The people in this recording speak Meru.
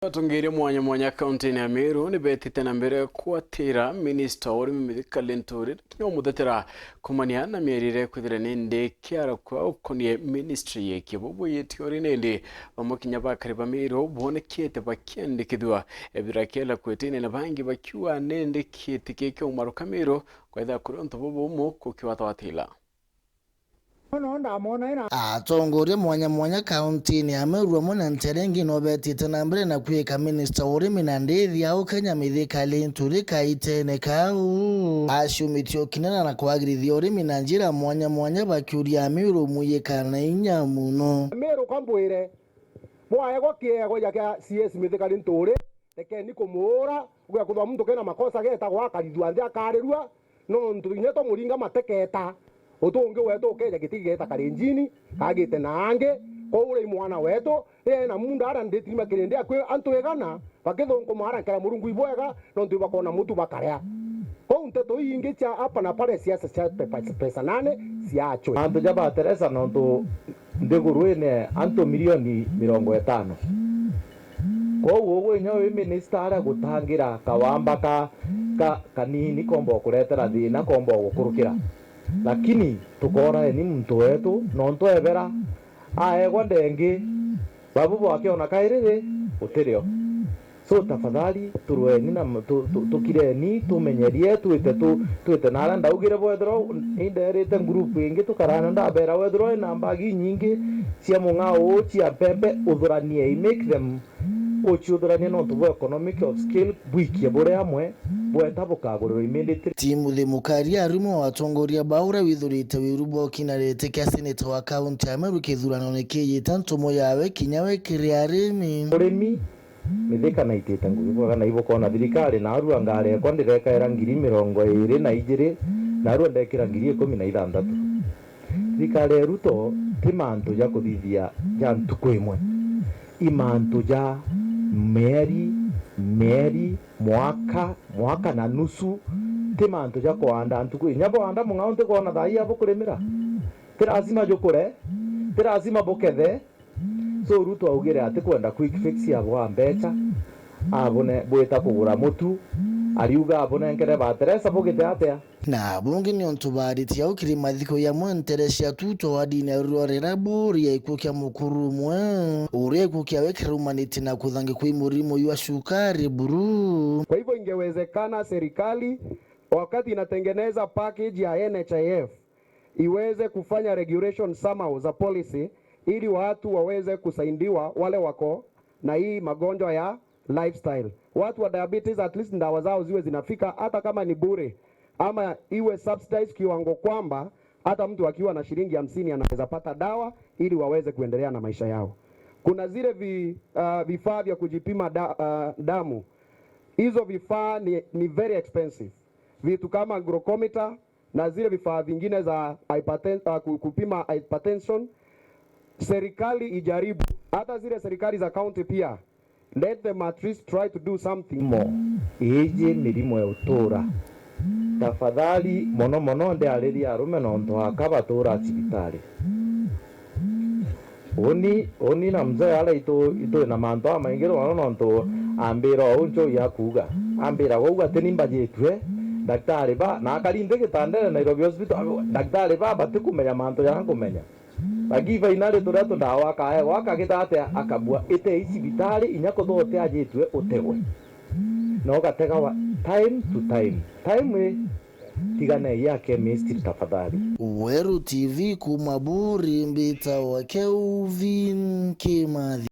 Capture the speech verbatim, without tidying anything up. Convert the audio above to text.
Atongeria mwanya mwanya kaunti-ini ya Meru ni betite na mbere kwatira minista wa urimi Mithika Linturi, lakini umuthetera kumania na mieri iria kwithira ni ndi kiarakwa ukonie ministry yeki. Bubu yiti uri nindi bamwe kinya bakari ba Meru bonekete bakiandikithua ebira kiela kwetine na bangi bakiuga nindi kiti kiki umaruka Meru kwetha kuri untu bubu umu kukiwathwatila. Atongoria mwanya mwanya kaunti-ini ya Meru amwe na ntere ingi no betite na mbere na kwika minista wa urimi na ndithi au Kenya Mithika Linturi kaitene kau. Aciumitie ukinana na kwagirithia urimi na njira mwanya mwanya bakiuria Ameru muyikana inya muno. Meru kambwire, bwaegwa kiegwa ja kia C S Mithika Linturi, rekeni kumuura, guya kuthwa muntu kena makosa getagwa akarithua nthi akarirua, nontu inya twamuringa mateketa, utu ungi wetu ukeja giti gigeta Kalenjini, kagite na angi, kwou uri mwana wetu, ena munda ara nditirima kirindi akwi antu igana, bakithunkuma ara nkera Murungu ibwega, nontu ibakona mutu bakaria. Kwou nteto iingi cia apa na pale siasa cia pe-, pe-, pesa nane ciachwe. Antu ja ba Teresa nontu nthiguruine antu milioni mirongo itano. Kwou ugu inya wi minista aria gutangira kawamba ka, ka, kanini komba gukuretera thina, komba gukurukira. Lakini tukoraeni muntu wetu, nontu ebera aegwa ndengi, babu bwakiona kairi ri, utirio. So tafadhali, turueni na m-, tu-, tu-, tukireni, tumenyerie, twite tu-, twite na aria ndaugire, bwethirwa inderite group ingi tukarana, ndabera, wethirwa wina mbagi nyingi cia mung'ao uu cia mpempe, uthuraniei, make them uciuthurania nontu bwa economic of scale, bwikie buri amwe, bweta bukagurirwa immediately. Timothy Mukaria ari umwe wa atongoria ba uria withurite wiru bwa ukinarite kia seneta wa kaunti ya Meru kithuranone kiijite ntumo yawe kinya we kiri arimi. Urimi, Mithika naitite ngugi bwega, na ibukona thirikari, narua ngari ekwa ndirekaira ngiri mirongo iiri na ijiri, narua ndekira ngiri ikumi na ithanthatu. Thirikari ya Ruto ti mantu ja kuthithia ja ntuku imwe, i mantu ja mieri, mieri, mwaka, mwaka na nusu, ti mantu ja kuanda ntuku. Inya bwanda mung'ao ntikwona thaa ii abukurimira, ti lazima jukure, ti lazima bukethe, So Ruto augire atikwenda quick fix ya bwa mbecha, abune bwita kugura mutu, ariuga abunenkere ba Teresa bugite atia? Na bungi ni untu baaritie au kiri mathiko ya mwe ntere cia Tuto wa dini ya Rurore Rabu ria gikuo kia mukuru umwe uria gikuo kiawe kiraumanite na kuthangikwa i murimo jwa cukari buru. Kwa hivyo ingewezekana serikali wakati inatengeneza package ya N H I F iweze kufanya regulation somehow za policy ili watu waweze kusaidiwa wale wako na hii magonjwa ya lifestyle. Watu wa diabetes at least ndawa zao ziwe zinafika hata kama ni bure ama iwe subsidized kiwango kwamba hata mtu akiwa na shilingi hamsini anaweza pata dawa ili waweze kuendelea na maisha yao. Kuna zile vi-, ah, vifaa vya kujipima da-, ah, damu. Hizo vifaa ni, ni very expensive. Vitu kama glucometer, na zile vifaa vingine za hyperten-, ah, ku-, kupima hypertension, serikali ijaribu. Hata zile serikali za county pia, let them at least try to do something. Mo, iji mirimo ya utura. Tafadhali, mono mono ndiariria arume nontu aka batura cibitari. Uni, uni na mzee ara itu, itwi na mantu amaingi mono nontu ambira uu nchuu ya kuuga. Ambira, "Wauga ati ni mbajitue, daktari ba," na akari nthi gitandene Nairobi Hospital, "Daktari ba batikumenya mantu jaria nkumenya." Lakini finally turia tundawa akaegwa akagita atia akabua ite i cibitari inya kuthwa uti ajitue utegwe. Na ugatega wa time to time. Time i Tiganei ya chemistry tafadhali. Weru T V kuma Buri, mbitagwa Kelvin Kimathi.